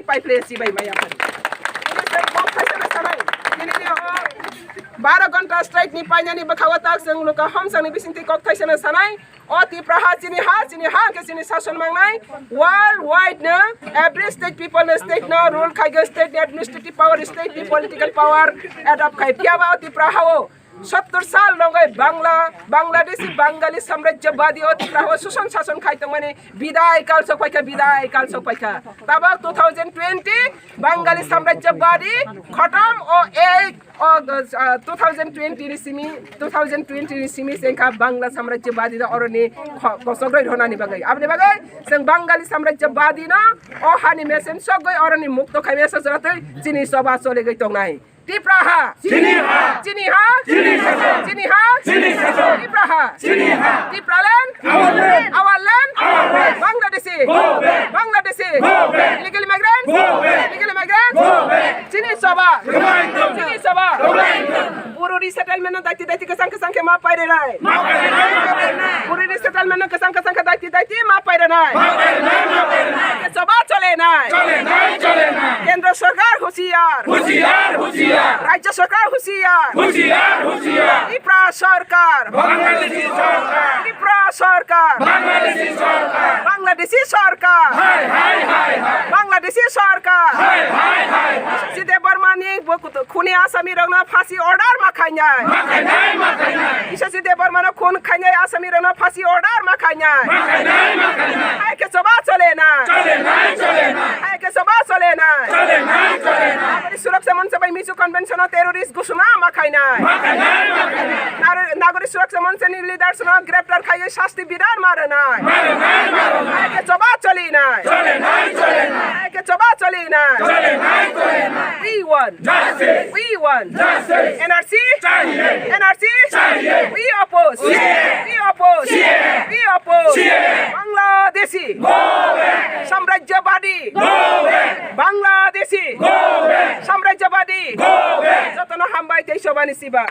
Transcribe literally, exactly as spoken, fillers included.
Pai phle si bai maya phan. Ini sai kok thaisa na sanai. Ini ni o baro ghonta strike ni painani bwkha o tak chwng luka homsang ni bisingtwi kok thaisa na sanai. O Tipra ha chini ha, chini ha hwnkhe chini sason mangnai. World wide no every state people no state no rule khai go, state ni administrative power, state ni political power adopt khai. Phiya ba o Tipra ha o sottor sal nongoi Bangla, Bangladeshi, Bangali samrajyabadi o Tipra ha o suson sason khai tongmani bidai kal sok paikha, bidai kal sok paikha. Tabok two thousand twenty Bangali samrajyabadi khotom o ek o, ah, two thousand twenty ni simi, two thousand twenty ni simi sengkha Bangla samrajyabadi da oroni kho-, kosok roi honani bagwi. Aboni bagwi chwng Bangali samrajyabadi no o hani mesen sogwi oroni mukto khai mesa jora twi chini soba choli gwi tongnai. Tipra ha! Chini ha! Chini ha! Chini sason! Chini ha! Chini sason! Tipra ha! Chini ha! Tipraland! Our land! Our land! Our right! Bangladeshi! Go back! Bangladeshi! Go back! Illegal immigrants! Go back! Illegal immigrants! Go back! Chini soba! Gobain tong! Chini soba! Gobain tong! Buru resettlement no daiti daiti kwchang kwchang khe ma paire nai! Ma paire nai, ma paire nai! Buru resettlement no kwchang kwchang khe daiti daiti ma paire nai! Ma paire nai, ma paire nai! Ke soba chole nai! Chole nai, chole nai! Kendra sarkar hushiyar! Hushiyar, hushiyar! Rajya sarkar hushiyar! Hushiyar, hushiyar! Tipra sarkar! Bangladeshi sarkar! Tipra sarkar! Bangladeshi sarkar! Bangladeshi sarkar! Hai, hai, hai, hai! Bangladeshi sarkar! Hai, hai, hai, hai! Biswajit Debbarma ni bo kutu khuni asami rokno phasi order ma khainai! Ma khainai, ma khainai! Biswajit Debbarma no khun khainai asami rokno phasi order ma khainai! Ma khainai, ma khainai! Hai khe soba chole nai! Chole nai, chole nai! Hai khe soba chole nai! Chole nai, chole nai! Nagori Suraksa Mancha bai Mizo Convention o terrorist ghosona ma khainai. Ma khainai, ma khainai. Naro-, Nagori Suraksa Mancha ni leaders no greptar khaiwi sasti bidhan ma rwnai. Ma rwnai, ma rwnai. Hai khe choba choli nai. Choli nai, choli nai. Hai khe choba choli nai. Choli nai, choli nai. We want. Justice. We want. Justice. N R C. Chahiye. N R C. Chahiye. We oppose. C A A. We oppose. C A A. We oppose. C A A. Bangladeshi. Go back. Samrajyabadi. Go back. Bangladeshi. Go back. Samrajyabadi. Go back. Jotono hambai tei sobani siba.